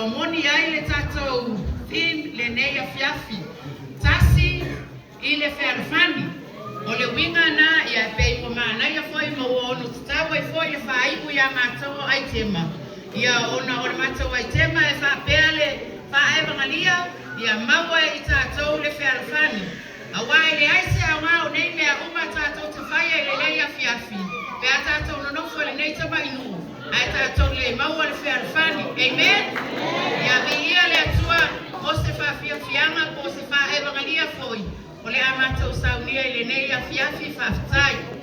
Ua moni ai le tatou theme lenei afiafi, Tasi i le Fealofani. O le uiga na ia e pei ua manaia foi ma ua ono tatau ai foi le faaiu ia matou o aitema. Ia ona o le matou aitema e faapea le faaevagalia ia maua e i tatou le fealofani. Aua e leai se aoga o nei mea uma tatou te faia i lenei afiafi pe a tatou nonofo i lenei tamainuu ae tatou le maua le fealofani. Amen. Ia viia le Atua mo se faafiafiaga po o se faaevagalia foi o le a matou saunia i lenei afiafi. Faafetai.